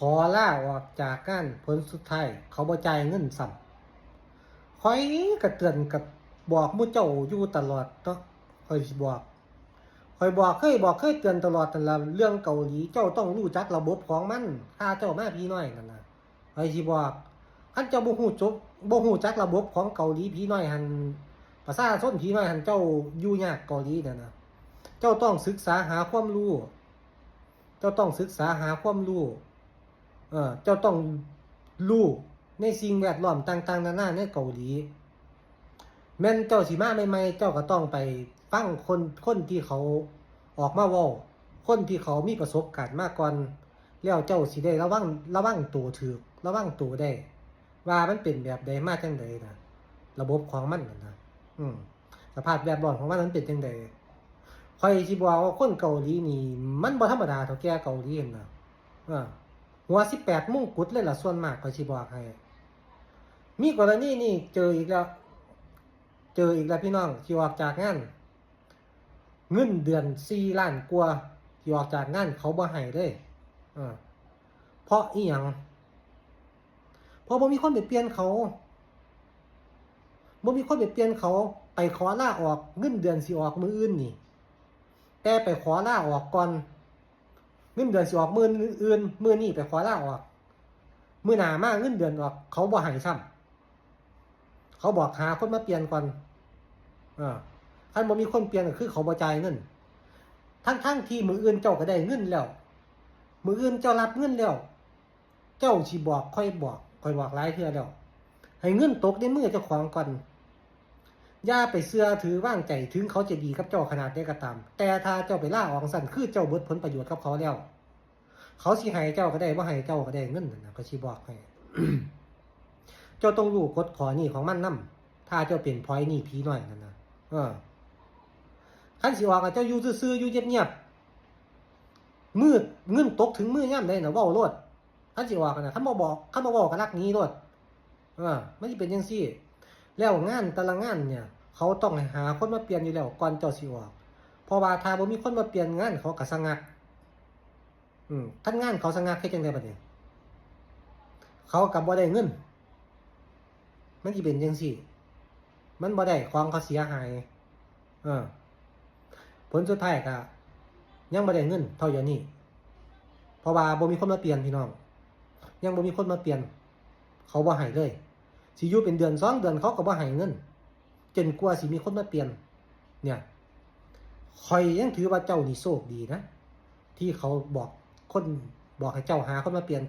ຂໍລາອອກຈາກງານ, ຜົນສຸດທ້າຍເຂົາບໍ່ຈ່າຍເງິນຊ້ຳ. ຂ້ອຍກໍເຕືອນກັບບອກໝູ່ເຈົ້າຢູ່ຕະຫຼອດເນາະ, ຂ້ອຍຊິບອກ, ຂ້ອຍບອກ, ເຄີຍບອກ, ເຄີຍເຕືອນຕະຫຼອດນັ້ນລະ, ເລື່ອງເກົາຫຼີ ເຈົ້າຕ້ອງຮູ້ຈັກລະບົບຂອງມັນ. ຖ້າເຈົ້າມາຜີນ້ອຍນັ້ນນະ, ຂ້ອຍຊິບອກ, ຄັນເຈົ້າບໍ່ຮູ້ຈົບ, ບໍ່ຮູ້ຈັກລະບົບຂອງເກົາຫຼີຜີນ້ອຍຫັ້ນ, ປະຊາຊົນຜີນ້ອຍຫັ້ນ, ເຈົ້າຢູ່ຍາກເກົາຫຼີນັ້ນນະ. ເຈົ້າຕ້ອງສຶກສາຫາຄວາມຮູ້, ເຈົ້າຕ້ອງສຶກສາຫາຄວາມຮູ້. ເອີ ເຈົ້າຕ້ອງຮູ້ໃນສິ່ງແວດລ້ອມຕ່າງໆນານາໃນເກົາຫຼີ. ແມ່ນເຈົ້າຊິມາໃໝ່ໆ ເຈົ້າກໍຕ້ອງໄປຟັງຄົນ, ຄົນທີ່ເຂົາອອກມາເວົ້າ, ຄົນທີ່ເຂົາມີປະສົບການມາກ່ອນ, ແລ້ວເຈົ້າຊິໄດ້ລະວັງ, ລະວັງໂຕຖືກ, ລະວັງໂຕໄດ້ ວ່າມັນເປັນແບບໃດ ມາຈັ່ງໃດນະ, ລະບົບຂອງມັນນັ້ນນະ, ອືມ, ສະພາບແວດລ້ອມຂອງມັນ ມັນເປັນຈັ່ງໃດ. ຂ້ອຍຊິບອກວ່າຄົນເກົາຫຼີນີ້ ມັນບໍ່ທຳມະດາເຖົ້າແກ່ເກົາຫຼີຫັ້ນນະ. ເອີ ຫົວສິບແປດມົງກຸດເລີຍລະ ສ່ວນມາກ ຂ້ອຍຊິບອກໃຫ້. ມີກໍລະນີນີ້ເຈີອີກແລ້ວ, ເຈີອີກແລ້ວພີ່ນ້ອງ, ຊິອອກຈາກງານ ເງິນເດືອນສີ່ລ້ານກວ່າ, ຊິອອກຈາກງານ ເຂົາບໍ່ໃຫ້ເລີຍ. ເອີ ເພາະອີ່ຫຍັງ? ເພາະບໍ່ມີຄົນໄປປ່ຽນເຂົາ, ບໍ່ມີຄົນໄປປ່ຽນເຂົາ. ໄປຂໍລາອອກ, ເງິນເດືອນຊິອອກມື້ອື່ນນີ້, ແຕ່ໄປຂໍລາອອກກ່ອນ. ເງິນເດືອນຊິອອກມື້ອື່ນ, ມື້ນີ້ໄປຂໍລາອອກ, ມື້ໜ້າມາເງິນເດືອນອອກ, ເຂົາບໍ່ໃຫ້ຊ້ຳ. ເຂົາບອກຫາຄົນມາປ່ຽນກ່ອນ. ເອີ ຄັນບໍ່ມີຄົນປ່ຽນກໍຄືເຂົາບໍ່ຈ່າຍເງິນ. ທັງໆທີ່ມື້ອື່ນເຈົ້າກໍໄດ້ເງິນແລ້ວ, ມື້ອື່ນເຈົ້າຮັບເງິນແລ້ວ, ເຈົ້າຊິບອກ, ຂ້ອຍບອກ, ຂ້ອຍບອກຫຼາຍເທື່ອແລ້ວ, ໃຫ້ເງິນຕົກໃນມືເຈົ້າຂອງກ່ອນ. ຢ່າໄປເຊື່ອຖືວາງໃຈ, ເຖິງເຂົາຈະດີກັບເຈົ້າຂະໜາດໃດກໍຕາມ, ແຕ່ຖ້າເຈົ້າໄປລາອອກຊັ້ນ, ຄືເຈົ້າເບິດຜົນປະໂຫຍດກັບເຂົາແລ້ວ. ເຂົາຊິໃຫ້ເຈົ້າກໍໄດ້, ບໍ່ໃຫ້ເຈົ້າກໍໄດ້ເງິນນັ້ນນະ, ຂ້ອຍຊິບອກໃຫ້. ເຈົ້າຕ້ອງຮູ້ກົດຂໍ້ນີ້ຂອງມັນນຳ, ຖ້າເຈົ້າເປັນພອຍນີ້ຜີນ້ອຍນັ້ນນະ. ເອີ ຄັນຊິອອກ ເຈົ້າຢູ່ຊື່ໆ, ຢູ່ງຽບໆ, ມື ເງິນຕົກເຖິງມືຍາມໃດນະ ເວົ້າໂລດ. ຄັນຊິອອກນະ, ຄັນບໍ່ບອກ, ຄັນບໍ່ເວົ້າກໍລັກໜີໂລດ. ເອີ ມັນຊິເປັນຈັ່ງຊີ້. ແລ້ວງານແຕ່ລະງານເນີ້ຍ ເຂົາຕ້ອງໃຫ້ຫາຄົນມາປ່ຽນຢູ່ແລ້ວ ກ່ອນເຈົ້າຊິອອກ, ເພາະວ່າຖ້າບໍ່ມີຄົນມາປ່ຽນ, ງານເຂົາກໍສະງັກ. ອືມ ຄັນງານເຂົາສະງັກ ເຮັດຈັ່ງໃດບັດນີ້? ເຂົາກໍບໍ່ໄດ້ເງິນ. ມັນຊິເປັນຈັ່ງຊີ້, ມັນບໍ່ໄດ້, ຂອງເຂົາເສຍຫາຍ. ເອີ ຜົນສຸດທ້າຍກໍຍັງບໍ່ໄດ້ເງິນເທົ່າດຽວນີ້, ເພາະວ່າບໍ່ມີຄົນມາປ່ຽນ, ພີ່ນ້ອງ, ຍັງບໍ່ມີຄົນມາປ່ຽນ, ເຂົາບໍ່ໃຫ້ເລີຍ. ຊິຢູ່ເປັນເດືອນສອງເດືອນ ເຂົາກໍບໍ່ໃຫ້ເງິນ ຈົນກວ່າຊິມີຄົນມາປ່ຽນ. ເນີ້ຍ ຂ້ອຍຍັງຖືວ່າເຈົ້ານີ້ໂຊກດີນະ ທີ່ເຂົາບອກຄົນ, ບອກໃຫ້ເຈົ້າຫາຄົນມາປ່ຽນ